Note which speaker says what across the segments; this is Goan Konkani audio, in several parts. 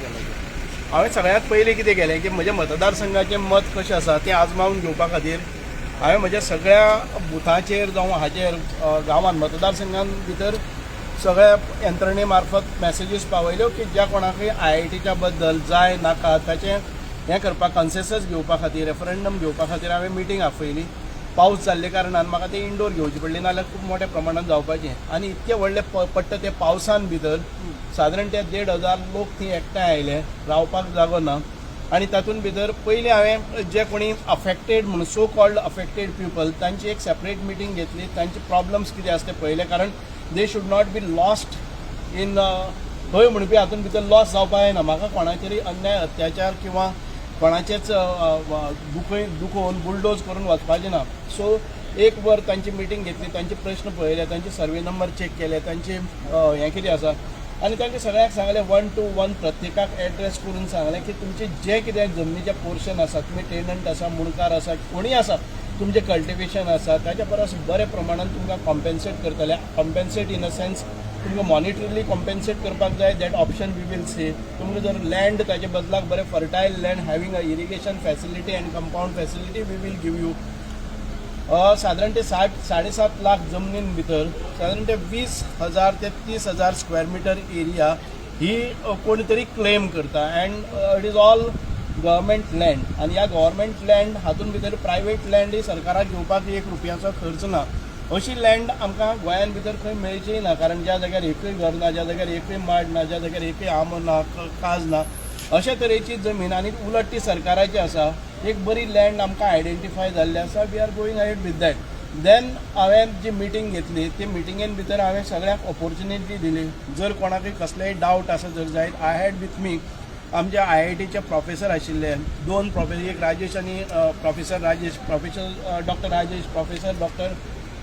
Speaker 1: केलां तें?
Speaker 2: हांवें सगळ्यांत पयलीं कितें केलें की म्हज्या मतदारसंघाचें मत कशें आसा तें आजमावन घेवपा खातीर हांवें म्हज्या सगळ्या बुथाचेर जावं हाचेर गांवांत, मतदारसंघान भितर सगळ्या यंत्रणे मार्फत मॅसेजीस पावयल्यो की ज्या कोणाकय आयआयटीच्या बद्दल जाय नाका ताचें हें करपाक, कन्सेसस घेवपा खातीर, रेफरंडम घेवपा खातीर हांवें मिटींग आपयली. पावस जाल्ले कारणान म्हाका ते इंडोर घेवची पडली, नाजाल्यार खूब मोठ्या प्रमाणात जावपाचें. आनी इतके व्हडले पडटा ते पावसान भितर सादारण ते 1500 लोक थंय एकठांय आयले, रावपाक जागो ना. आनी तातूंत भितर पयलीं हांवें जे कोणी अफेक्टेड म्हणून, सो कॉल्ड अफेक्टेड पिपल, तांची एक सेपरेट मिटींग घेतली. तांचे प्रॉब्लम्स कितें आसा ते पळयले, कारण they should not be lost in खंय म्हणपी हातूंत भितर लॉस जावपाक जायना. म्हाका कोणाचेरय अन्याय अत्याचार किंवा कोणाचेच दुखय दुखोवन बुलडोज करून वचपाचें ना. सो एक वर तांची मिटींग घेतली, तांचे प्रश्न पळयले, तांचे सर्वे नंबर चॅक केले, तांचे हें कितें आसा आनी तांकां सगळ्यांक सांगलें, वन टू वन प्रत्येकाक एड्रेस करून सांगलें की तुमचें जें कितें जमनीचें पोर्शन आसा, तुमी टेनंट आसा, मुणकार आसा, कोणूय आसा, तुमचें कल्टिवेशन आसा, ताच्या परस बऱ्या प्रमाणान तुमकां कॉम्पेन्सेट करतले. कॉम्पेन्सेट इन अ सेन्स, तुमकां मॉनिटरीली कॉम्पेन्सेट करपाक जाय, that option we will see. तुमकां जर लँड ताच्या बदलाक बरें fertile land having a irrigation facility and compound facility, we will give you. सादारण ते 7.5 लाख जमनीन भितर सादारण ते 20,000 ते 30,000 स्क्वेअर मिटर एरिया ही कोणी तरी क्लेम करता and it is all government land. आनी ह्या गव्हर्मेंट लँड हातून भितर प्रायवेट लँडय सरकाराक घेवपाक एक रुपयाचो खर्च ना. अशी लँड आमकां गोंयान भितर खंय मेळची ना, कारण ज्या जाग्यार एकूय घर ना, ज्या जाग्यार एकूय माड ना, ज्या जाग्यार एकूय आंबो ना, काज ना, अशा तरेची जमीन आनी उलट ती सरकाराची आसा. एक बरी लँड आमकां आयडेंटिफाय जाल्ली आसा. We are going ahead with that. Then हांवें जी मिटींग घेतली, ती मिटिंगेन भितर हांवें सगळ्यांक ऑपॉर्च्युनिटी दिली. जर कोणाकय कसलेय डावट आसा जर जायत, I had with me आमच्या आयआयटीचे प्रोफेसर आशिल्ले, दोन प्रोफेसर, एक राजेश आनी professor Rajesh, professor doctor Rajesh, professor doctor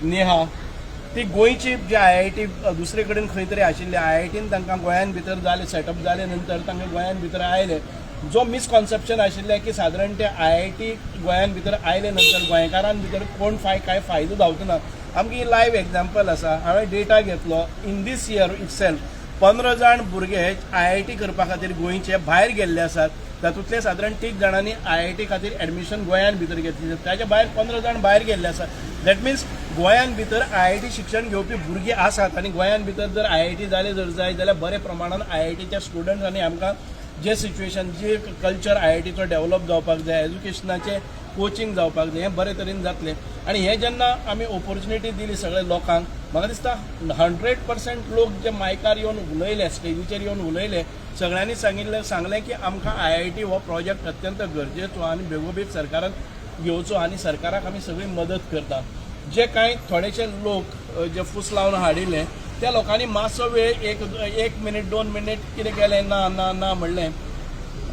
Speaker 2: Neha. ती गोंयची जी आयआयटी दुसरे कडेन खंय तरी आशिल्ली, आयआयटीन तांकां गोंयान भितर जाले, सेटअप जाले नंतर तांकां गोंयान भितर आयले. जो मिसकॉन्सेप्शन आशिल्लें की सादारण ते आयआयटी गोंयान भितर आयले नंतर गोंयकारान भितर कोण फाय कांय फायदो जावचो ना, आमकां लायव्ह एग्जाम्पल आसा. हांवें डेटा घेतलो, इन दीस इयर इटसेल्फ 15 जाण भुरगे आयआयटी करपा खातीर गोंयचे भायर गेल्ले आसात. तातूंतले सादारण तीग जाणांनी आयआयटी खातीर एडमिशन गोंयान भितर घेतली. ताच्या भायर 15 जाण भायर गेल्ले आसात. That means गोंयान भितर आयआयटी शिक्षण घेवपी भुरगीं आसात आनी गोंयान भितर जर आयआयटी जाले जर जाय जाल्यार बऱ्या प्रमाणान आयआयटीचे स्टुडंट आनी आमकां जे सिच्युएशन, जे कल्चर आयआयटीचो डेव्हलप जावपाक जाय, एज्युकेशनाचें कोचिंग जावपाक जाय, हें बरे तरेन जातलें. आनी हें जेन्ना आमी ऑपॉर्च्युनिटी दिली सगळ्या लोकांक, म्हाका दिसता 100% लोक जे मायकार येवन उलयले, स्टेजीचेर येवन उलयले, सगळ्यांनी सांगिल्लें, सांगलें की आमकां आयआयटी हो प्रोजेक्ट अत्यंत गरजेचो आनी बेगोबेग सरकारान घेवचो आनी सरकाराक आमी सगळी मदत करता. जे कांय थोडेशे लोक जे फूस लावन हाडिल्ले, त्या लोकांनी मातसो वेळ, एक एक मिनीट, 2 मिनीट कितें केलें, ना ना ना म्हणलें.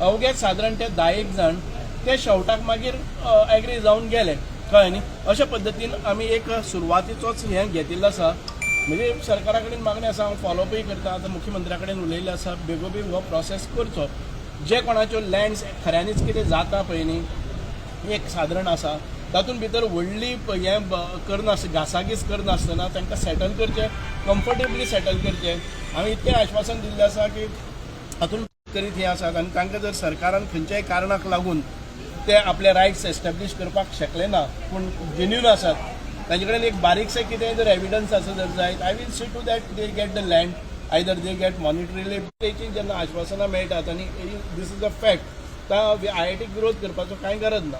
Speaker 2: अवघे सादारण ते 10 एक जाण ते शेवटाक मागीर एग्री जावन गेले, कळ्ळें न्ही? अशा पद्दतीन आमी एक सुरवातीचोच हें घेतिल्लो आसा. म्हणजे सरकारा कडेन मागणी आसा, हांव फॉलोअपय करता. आतां मुख्यमंत्र्या कडेन उलयल्लें आसा, बेगोबेग हो प्रोसेस करचो. जे कोणाच्यो लँड्स खऱ्यांनीच कितें जाता पळय न्ही, एक सादारण आसा, तातूंत भितर व्हडली हें करनास, घासाघीस करनासतना तांकां सेटल करचें, कम्फर्टेबली सेटल करचें. हांवें इतकें आश्वासन दिल्लें आसा की हातूंत करीत हें आसात आनी तांकां जर सरकारान खंयच्याय कारणाक लागून ते आपले रायट्स एस्टेब्लीश करपाक शकले ना, पूण जेन्यून आसात, तांचे कडेन एक बारीकशें कितें जर एविडन्स आसा जर जायत, I will see to that they get the land, either they get monetarily. जेन्ना आश्वासनां मेळटात आनी this is a fact, आयआयटीक विरोध करपाचो कांय गरज ना.